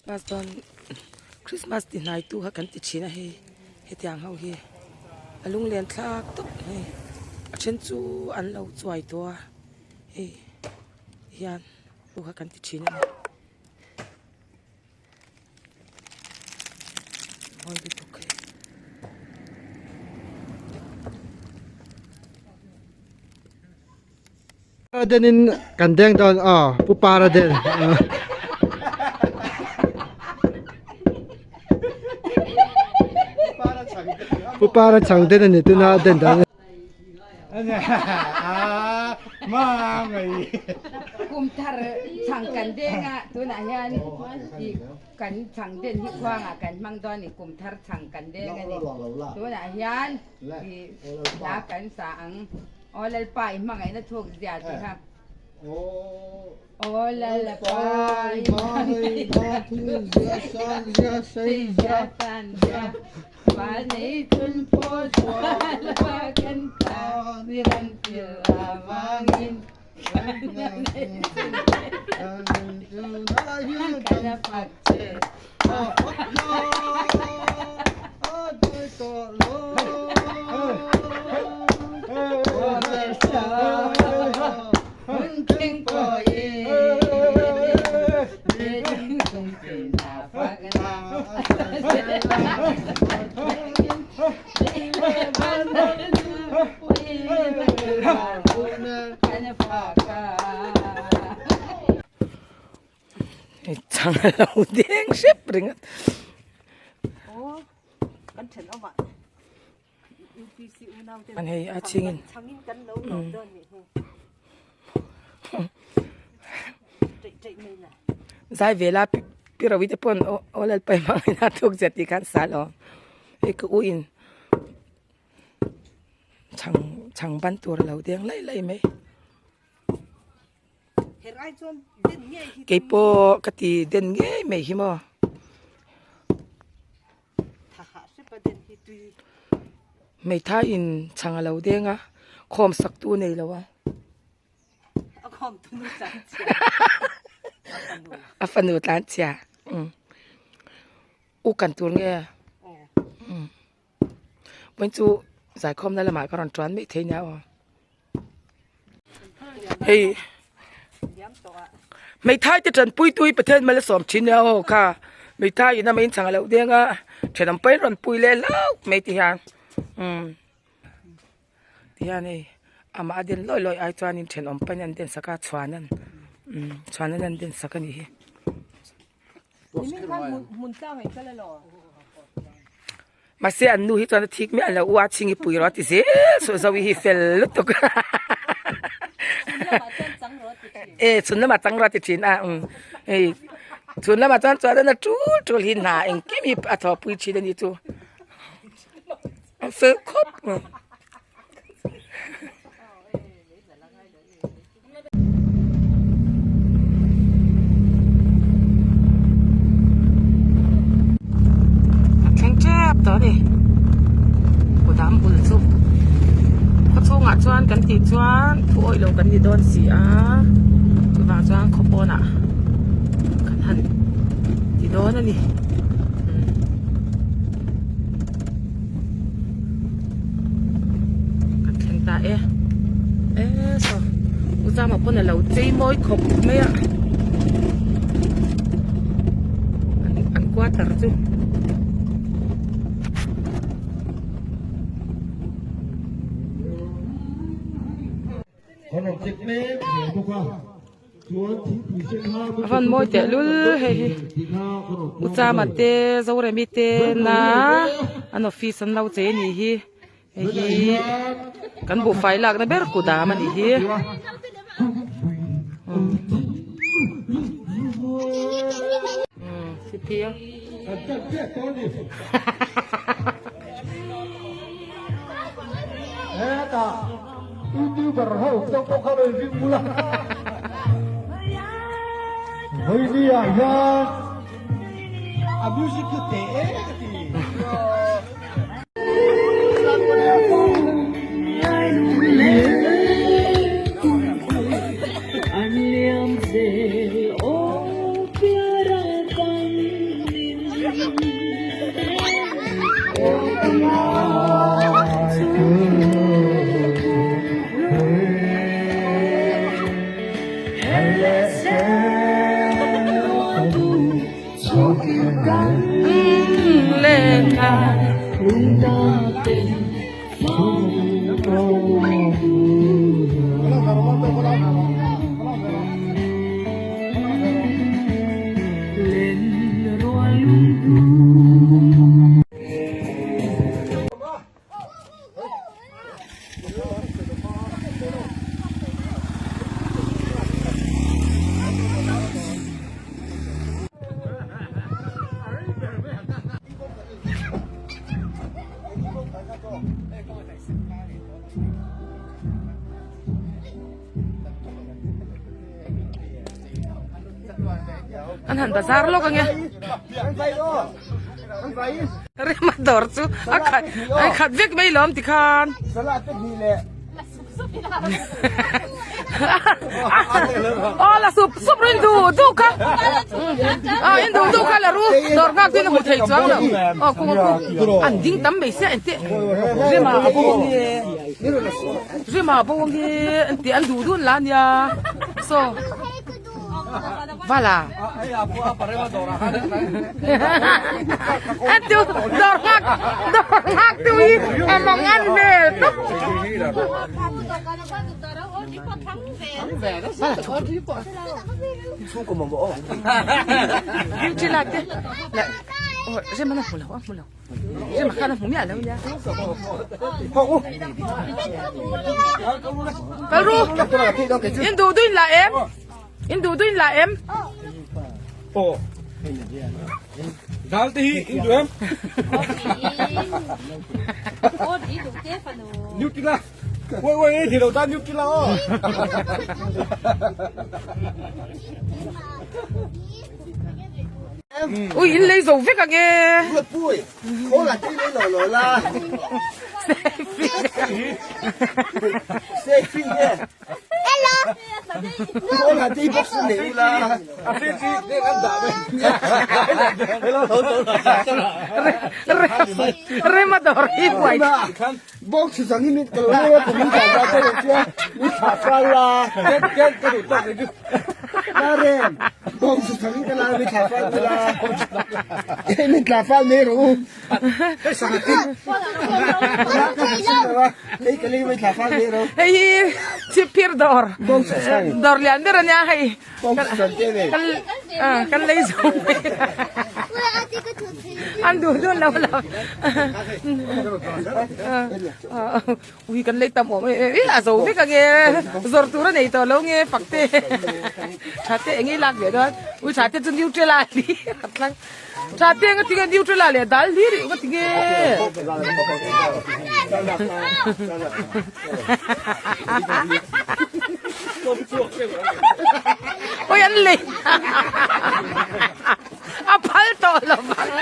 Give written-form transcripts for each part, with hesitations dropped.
Christmas dawn Christmas ti hnai tu kha kan ti thin a hei hetiang ho hi a lunglen thlak tawp hei a then chu an lo chuai tawh a hei hian tu kha kan ti thin a ni. Mawi lutuk hei. Denin kan deng dawn aw pu para den. Pu para chang den ani tuna den dan. Kum thar chang kan deng a tunah hian kan chang den hi khuangah kan hmang dawn a ni kum thar chang kan deng a ni tunah hian hla kan sa ang. Aw Lalpa i hmangaihna thuk zia tih kha. Aw Lalpa i hmangaihna thuk zia san zia sei zia san zia pa nei chun pawh suala kan ta miran pil avangin kan nei chun kan a fak che. Chang a lo deng hrep ringawt. An hei a chhingin zai vela pi ro te pawn aw lalpai hmang in a thuk zet tih khan sa lo hei ka u in chhang chhang ban tur a lo deng laih laih mai. Keipawh ka ti den ngei mai hi maw. Hmeithai in chhang a lo deng a, khawm sak tu nei lo a. A fanu tlan chhia. U kan tur nge. Vawiin chu zaikhawmna lamah ka rawn tuan mai thei nia aw. Hei hmeithai te tanpui tui Pathian mal a sawm thin nia aw kha hmeithai in a mei in chhang a loh deng a thenawm pawn rawn pui leh hlauh mai ti hian umm ti hian hei amah a den lawi lawi ai chuanin thenawm pawn an den sak a chhuan an umm chhuan an an den sak a nih hi. Mahse an nu hi chuan a thik miah lo u a chhingi pui rawh a ti zel suh zo hi fel lutuk e chhun lamah chang rawh a ti thin a umm hei chhun lamah chuan chuan a tul tul hi hna engkim hi a thawhpui thin a ni chu a fel khawp mai. A thleng tep tawh a ni kudam bul chu khaw chhungah chuan kan tih chuan thu awih lo kan ni dawn si a chuvang chuan khaw pawnah kan han ti dawn a ni kan thleng ta e e saw u zama pawn a lo chei mawi khawp mai a an quarter chu A van mawi teh lul hei hi U Chama te Zoremi te na an office an lo chei a nih hi hei hi kan buhfai lakna ber kudam a nih hi. Youtuber ho te pawh kha rawn ring bul a Vawiini ah hian a music chu teh e ka ti. An han bazar lawk ange. Rema dawr chu a khat a khat vek mai lawm tikhan. Aw la sup sup rin du du kha a in du du kha la ru dawr nghak tin a hmu thei chuang lo aw kung a kung an ding tam mai sia engti rema a bo ange rema a bo ange an ti an duh dun la ania so Vala. Tu dawr nghak dawr nghak tu hi a mang an hmel tawp. Vala thu Beauty la te. La. Oh, rem ana hmu lo, a hmu lo. Rem khan a hmu miah lo nia. Kal ru. In duh duin la em? In duh duin la em? Aw. Dal te hi in duh em? Nutella. Ôi ôi thì đầu ta Nutella ô. Ui in lei zo vek ange. Pui, khó là tí lấy lò lò la. Selfie nge. Hello. Tí box nei la. A phi chi ne kan dah ve. Rema dawr hi buai. Box sang hi mi ka lo nei a kum in thah ta te chuan mi thah fal la. Ken ken ka duh tawk ni. La rem. Box sang in ka la mi thah fal la. Mi thah fal nei rawh u. Hei hi chhipphir dawr dawr lian ber ania hei kan lei zo mai an duh dun lo lo ui kan lei tam awm e a zo vek ange zawrh tur a nei tawh lo nge fak te tha te eng nge lak ve dawn ui tha te chu nutella a ni a tlang. Tha te nga tinge neutral ah leh dal hlir ih nga tinge. Oi an lei a phal tawh lo vang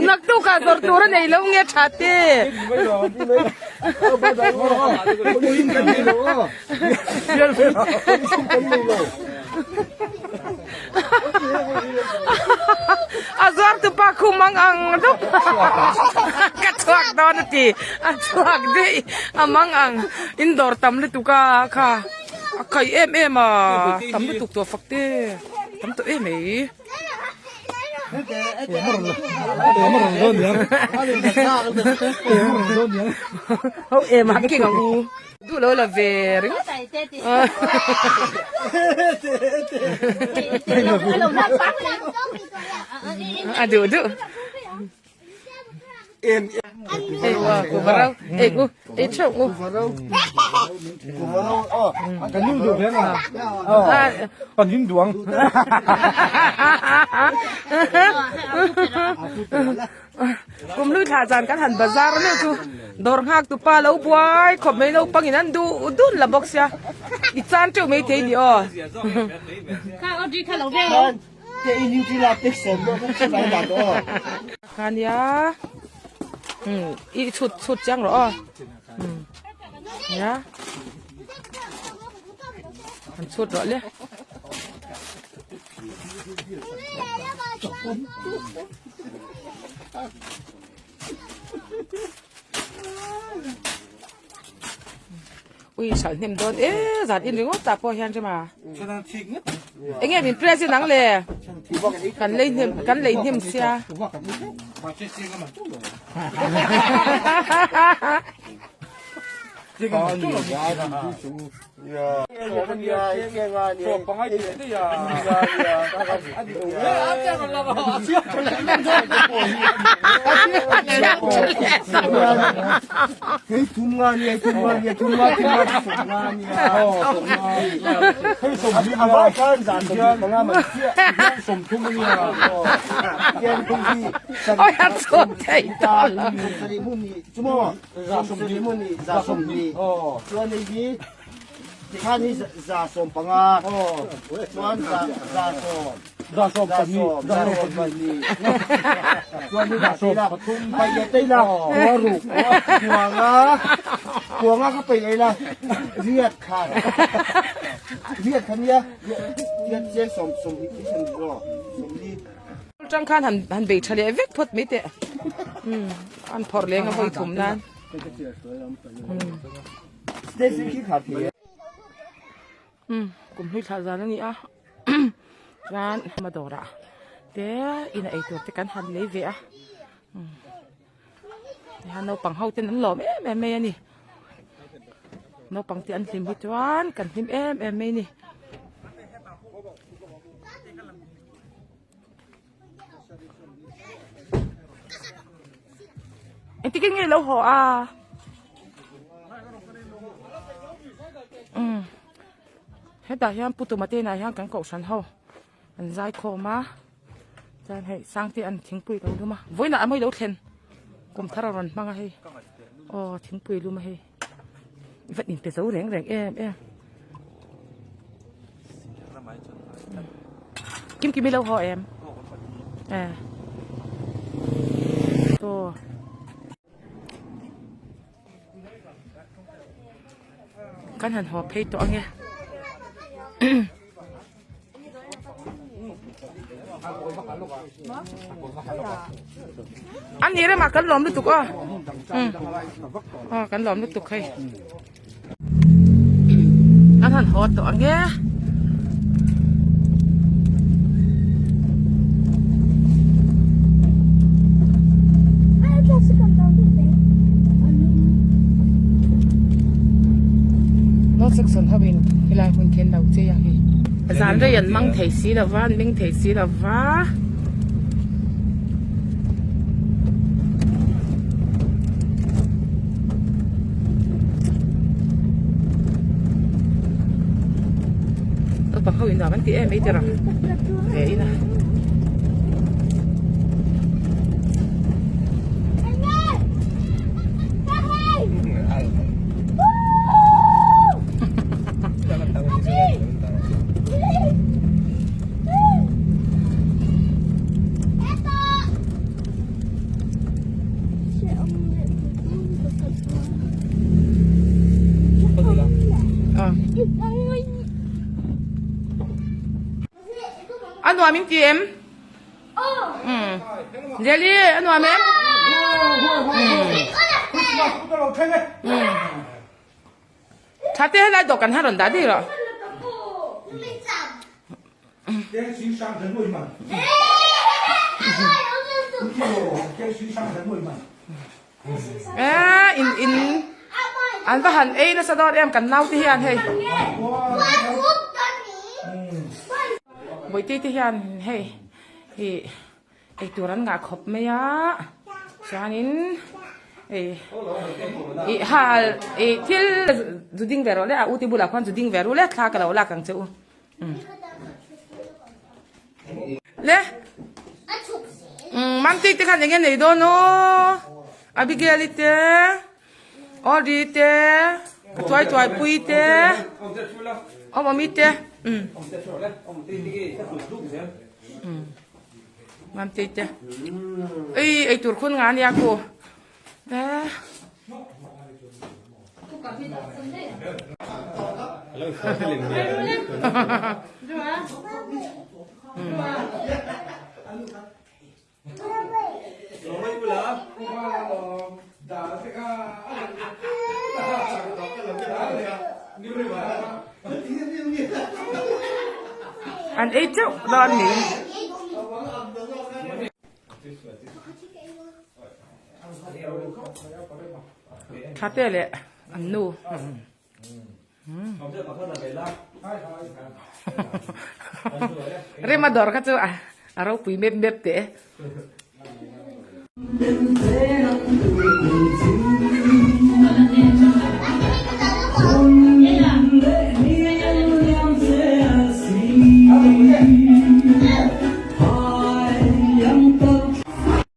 naktuk ah zawrh tur a nei lo nge tha te. A zuar tu pa khum ang ang dup ka chhuak dawn a ti a chhuak daih a mang ang in dawr tam lutuk a kha a kai em em a tam lutuk tawh fak te tam tawh em mai. Ho em a keng ang u. Duh lo la ve ringawt. A duh duh. Ei wa ku varau. Ei ku ei theuh ku. Kan nu duh ve ma. Kan hin duang. Kum hlui thlah zan kan han bazar meuh chu dawr nghak tu pa lo buai khawp mai naupang in an duh dun la bawk sia i chan teuh mai thei ni aw. Kha nia i chhut chhut chiang rawh aw nia an chhut rawh le. Ui hralh hnem dawn e zan in ringawt ah pawh hian rema enge min present ang le kan lei hnem kan lei hnem sia Ôi ăn sốt thầy to lắm. Tikhan hi 150 chuan 100 100 120 chuan hi dah thei la paih leh tei la khua ruk kuanga kuanga ka paih leh la riat khan riat khan nia riat chiang sawm sawmhnih hi sawm rawh sawmli Tang khan han han bei tha leh vek phawt mai teh an phawrh leng a vawi thum nan. Kum hlui thlah zan a ni a chuan hma dawrah te in a eitur te kan han lei ve a tihian naupang ho ten an lawm em em mai a ni naupang te an hlim hi chuan kan hlim em em mai a ni. Engtikin nge lo haw a? Umm hetah hian Pu Tuma te inah hian kan kohhran ho an zai khawm a chuan hei Sangte an thingpui lo lum a vawiinah a mawi lo thlen kum thar a rawn hmang a hei aw thingpui lum a hei va inpe zo reng reng em em. Kim kim i lo haw em? Eh. To. Kan han haw phei tawh ange. An ni rema kan lawm lutuk aw. Aw kan lawm lutuk hei. Kan han haw tawh ang e. North section ho in helai hmun khi an lo chei a hei. Zan rei an mang thei si lo va an meng thei si lo va. Naupang ho in nuam an ti em ei tira ve in a. A nuam in ti em? Jelly, a nuam em? Tha te helai dawhkan han rawn dah daih rawh. Eh, in in an va han ei nasa dawn em kan naute hian hei. Bawihte te hian hei hi Eitur an ngah khawp mai a chuanin ei ih hal ih thil zu ding ve rawh le a u te bulah khuan zu ding ve ru le thla ka lo lak ang che u le Mamte te khan enge nei dawn aw Abigail i te Audrey te ka tuai tuai pui te awm awmi te Mam te te. Ei ei tur khun nga nia ku. Eh. An ei teuh dawn ni. Tha te leh an nu. Rema dawr kha chu a ropui mep mep teh e.